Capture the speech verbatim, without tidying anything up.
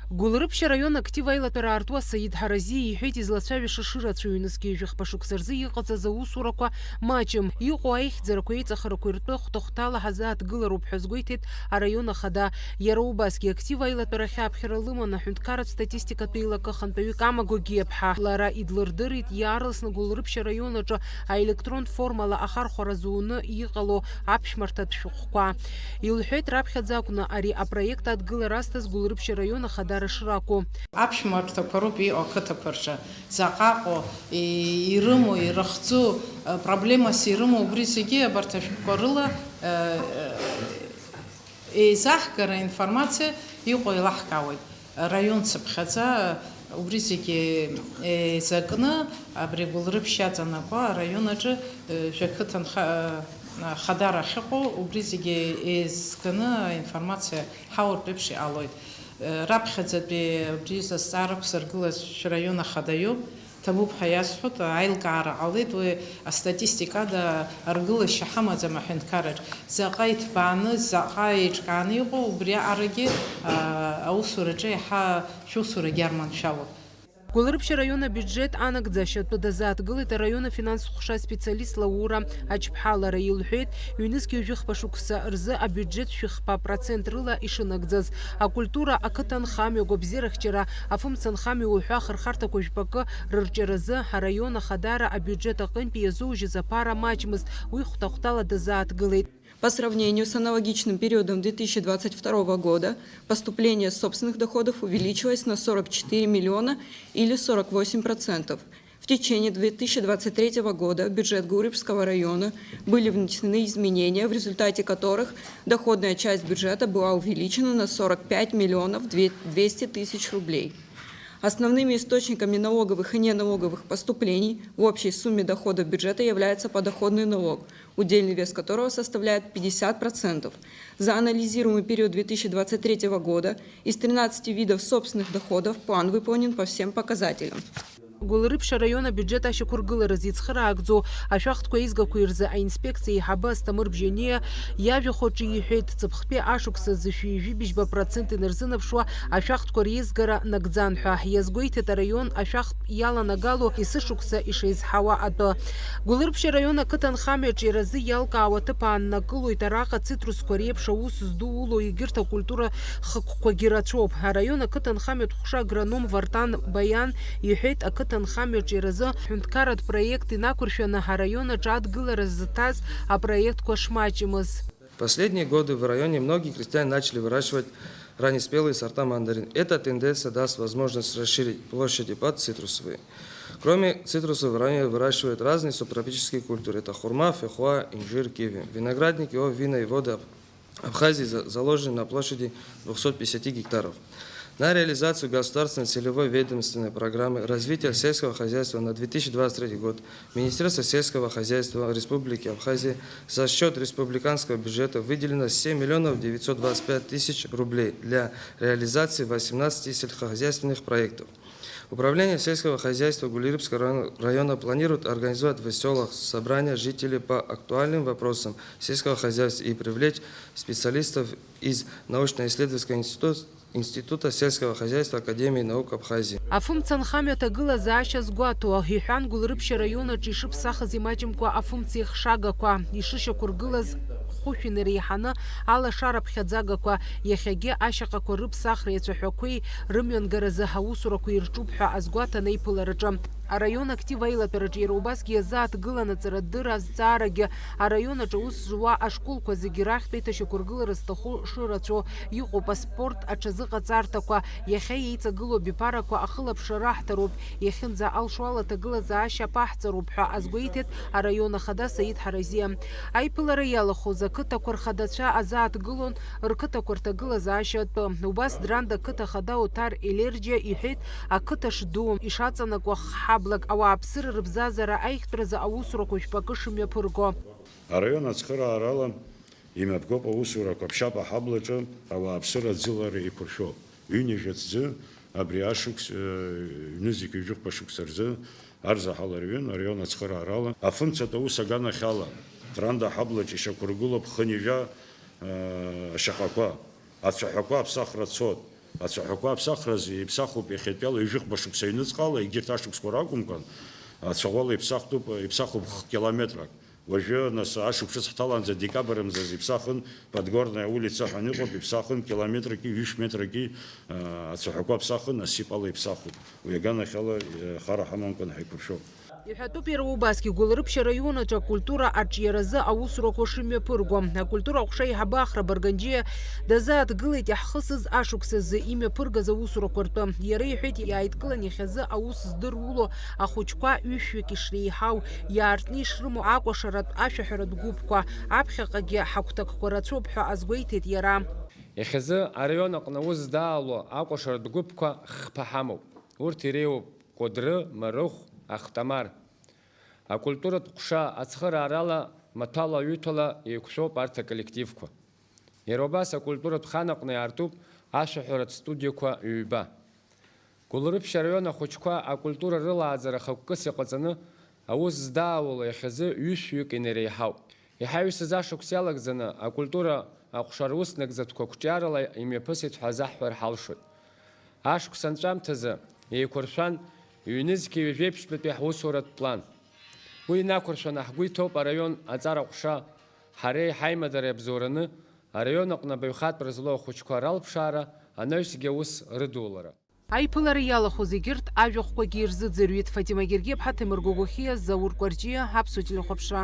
Гәылрыԥшь араион актив аилатәара аартуа Саид Ҳаразиа иҳәеит, излацәажәаша шырацәаҩу, ҩнызқьи жәахԥа шықәса рзы иҟаҵаз аусурақәа маҷым, иҟоу аихьӡарақәеи аиҵахарақәеи ртәы хәҭа-хәҭала ҳазааҭгылароуп ҳәа азгәеиҭеит араион ахада. Иара убасгьы актив аилатәара ахь аԥхьара лыман аҳәынҭқарратә статистикатә еилакы ахантәаҩы Кама Гогиаԥҳа. Лара идлырдырит, иаарласны Гәылрыԥшь араион аҿы аелектронтә формала ахархәара зуны иҟало аԥшәмарҭатә шәҟәқәа. Илҳәеит, раԥхьаӡа акәны ари апроект адгылара азҭаз Гәылрыԥшь араион ахадара шракәу. Аԥшәмарҭақәа роуп иҟоу ақыҭақәа рҿы. Заҟа ыҟоу, и-, ирымоу, ирыхҵу, э, проблемас ирымоу, убри зегьы абарҭ ашәҟәқәа рыла, э, э, еизаҳгара, информациа иҟоу еилаҳкаауеит. Араион цыԥхьаӡа, убри зегьы еизакны, абри Гәылрыԥшь иаҵанакуа араион аҿы, э, жәақыҭанха-, э, хадара ахьыҟоу, убри зегьы еизганы аинформациа ҳауартә еиԥш иҟалоит. Э, раԥхьаӡатәи абри азҵаара ақәсыргылаз шәраион ахада иоуп. Ҭабуп ҳәа иасҳәоит, аилкаара ҟалеит, уи астатистикада аргылашьа ҳамаӡам аҳәынҭқарраҿ. Заҟа иҭбааны, заҟа еиҿкааны иҟоу, убри аҟарагьы, а, аусураҿы еиҳа шәусурагьы арманшәалоуп. Гәылрыԥшь араион абиуџьет анагӡашьа атәы дазааҭгылеит араион афинанстә ҟәша специалист Лаура Ачԥҳа. Лара илҳәеит, ҩнызқьи жәахԥа шықәса рзы абиуџьет шәихԥа процент рыла ишынагӡаз. Акультура, ақыҭанхамҩа, агәабзиарахьчара, афымцанхамҩа уҳәа ахырхарҭақәа жәпакы рырҿиаразы араион ахадара абиуџьет аҟынтәи иазужьыз аԥара маҷмызт, уи хәҭа-хәҭала дазааҭгылеит. По сравнению с аналогичным периодом две тысячи двадцать второго года поступление собственных доходов увеличилось на сорок четыре миллиона или сорок восемь процентов. В течение две тысячи двадцать третьего года в бюджет Гурьевского района были внесены изменения, в результате которых доходная часть бюджета была увеличена на сорок пять миллионов двести тысяч рублей. Основными источниками налоговых и неналоговых поступлений в общей сумме доходов бюджета является подоходный налог, удельный вес которого составляет пятьдесят процентов. За анализируемый период две тысячи двадцать третьего года из тринадцати видов собственных доходов план выполнен по всем показателям. Гәылрыԥшь араион абиуџьет ашьақәыргыларазы ицхыраагӡоу ашәахтәқәа еизгақәа рзы аинспекциа аиҳабы Асҭамыр Бжьаниа иажәахә аҿы иҳәеит, ҵыԥхтәи ашықәс азы шәи ҩажәи бжьба процент инарзынаԥшуа ашәахтәқәа реизгара нагӡан ҳәа. Иазгәеиҭеит араион ашәахтә иаланагало есышықәса ишеизҳауа атәы. Гәылрыԥшь араион ақыҭанхамҩаҿ иара азы иалкаауа аҭыԥ ааннакылоит, араҟа цитрусқәа реиԥш аус здуло егьырҭ акультура хықәкқәагьы рацәоуп. Араион ақыҭанхамҩатә ҟәша агроном Вартан Баиан иҳәеит, ақыҭанхамҩаҿ иара азы ҳәынҭқарратә проект инақәыршәаны араион аҿы адгылара зыҭаз апроектқәа шмаҷымыз. В последние годы в районе многие крестьяне начали выращивать раннеспелые сорта мандарин. Эта тенденция даст возможность расширить площади под цитрусовые. Кроме цитрусов в районе выращивают разные субтропические культуры. Это хурма, фейхоа, инжир, киви. Виноградники, о, вина и воды Аб-, Абхазии за-, заложены на площади двухсот пятидесяти гектаров. На реализацию государственной целевой ведомственной программы развития сельского хозяйства на две тысячи двадцать третий год Министерство сельского хозяйства Республики Абхазия за счёт республиканского бюджета выделено семь миллионов девятьсот двадцать пять тысяч рублей для реализации восемнадцати сельскохозяйственных проектов. Управление сельского хозяйства Гулирыбского района, района планирует организовать в селах собрания жителей по актуальным вопросам сельского хозяйства и привлечь специалистов из научно-исследовательского института Института сельского хозяйства Академии наук Абхазии. Афымцанхамҩа аҭагылазаашьа азгәаҭо, иҳәан Гәылрыԥшь араион аҿы ишыԥсахыз имаҷымкәа афымцеихшагақәа, ишышьақәыргылаз хәышә инареиҳаны алашара ԥхьаӡагақәа, иахьагьы ашьаҟақәа рыԥсахреи ацәаҳәақәеи рымҩангаразы аусурақәа ирҿуп ҳәа азгәаҭан аиԥылараҿы. Араион актив аилатәараҿы иара убасгьы иазааҭгылан аҵарадырра азҵаарагьы, араион аҿы аус зуа ашколқәа зегьы рахьтә еиҭашьақәыргылара зҭаху шырацәоу иҟоуп аспорт аҽазыҟаҵарҭақәа, иахьа еиҵагылоу абиԥарақәа ахылаԥшра раҳҭароуп, иахьынӡа алшо ала аҭагылазаашьа аԥаҳҵароуп ҳәа азгәеиҭеит араион ахада Саид Ҳаразиа. Аиԥылара иалахәыз ақыҭақәа рхадацәа азааҭгылон рқыҭақәа рҭагылазаашьа атәы. Убас Дранда ақыҭа ахада Оҭар Елерџьиа иҳәеит, ақыҭа шду, ишаҵанакуа х-, ҳаблак ауааԥсыра рыбзазара аиӷьтәразы аусурақәа жәпакы шымҩаԥырго. Араион ацхыраарала имҩаԥгоуп аусурақәа Ԥшьаҟа аҳаблаҿы ауааԥсыра аӡылара еиқәыршәоуп. Ҩынҩажәа ҭӡы абри ашықәс, э, ҩнызқьи жәохәба шықәса рзы арзаҳал рҩын араион ацхыраарала афымцатә аус аганахьала Дранда аҳаблаҿ ишьақәыргылоуп хынҩажәа, э, ашьаҟақәа. Ацәаҳәақәа аԥсахра цоит. Ацәаҳәақәа аԥсахразы иԥсахуп иахьатәиала ҩажәихәба шықәса аҩныҵҟала, егьырҭ ашықәсқәа ракәымкәан, ацәаӷәала иԥсахтәуп, иԥсахуп хк километрак. Уажәы, нас, ашықәсыц ҳҭалаанӡа декабрь мзазы иԥсахын, Подгорная улица ҳәа иҟоуп, иԥсахын километраки ҩышә метраки, а, ацәаҳәақәа ԥсахын, насыԥ ала иԥсахуп. Уи аганахьала, а, хара ҳамамкәан ҳаиқәыршәоуп. Иҳәатәуп иара убасгьы Гәылрыԥшь араион аҿы акультура арҿиаразы аусурақәа шымҩаԥырго. Акультура аҟәша аиҳабы Ахра Барганџьиа дазааҭгылеит иаҳхысыз ашықәсазы имҩаԥыргаз аусурақәа ртәы. Иара иҳәеит, иааидкылан иахьазы аус здыруло ахәыҷқәа ҩышәҩык ишреиҳау, иаартны ишрымоу акәашаратә ашәаҳәаратә гәыԥқәа, аԥхьаҟагьы ҳагәҭакқәа рацәоуп ҳәа азгәеиҭеит иара. Иахьазы араион аҟны аус здаало акәашаратә гәыԥқәа хԥа ҳамоуп. Урҭ иреиуоуп Кәыдры, Марыхә, Ахтамар. Акультуратә ҟәша ацхыраарала маҭәала-ҩыҭәала еиқәшәоуп арҭ аколлективқәа. Иара убас акультуратә хан аҟны иаартуп ашәаҳәаратә студиақәа ҩба. Гәылрыԥшь араион ахәыҷқәа акультура рылааӡара хықәкыс иҟаҵаны аус здаауало иахьазы ҩышәҩык инареиҳауп. Иҳаҩсыз ашықәс иалагӡаны акультура аҟәша рус нагӡатәқәа қәҿиарала имҩаԥысит ҳәа азаҳҳәар ҳалшоит. Ашықәс анҵәамҭазы еиқәыршәан, ҩнызқьи ҩажәеиԥшьтәатәи ҳусуратә план. Уи инақәыршәаны ҳгәы иҭоуп араион аҵара ҟәша ҳареи ҳаимадареи абзоураны араион аҟны абаҩхатәра злоу ахәыҷқәа ралԥшаара анаҩсгьы аус рыдулара. Аиԥылара иалахәыз егьырҭ ажәахәқәагьы ирзыӡырҩит. Фатима Гергиаԥҳа, Ҭемыр Гогохиа, Заур Кәарҷиа, Аԥсуа телехәаԥшра.